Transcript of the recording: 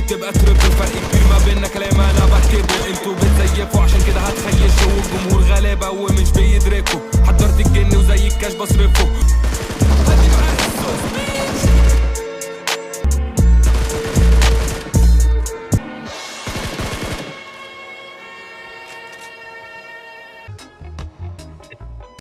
تبقى triple. فرق كبير ما بيننا، كلام انا بكتبه، انتوا بتزيفوا عشان كده هتخيشوا. والجمهور غلابة ومش بيدركوا. حضرت الجن وزي الكاش بصرفه.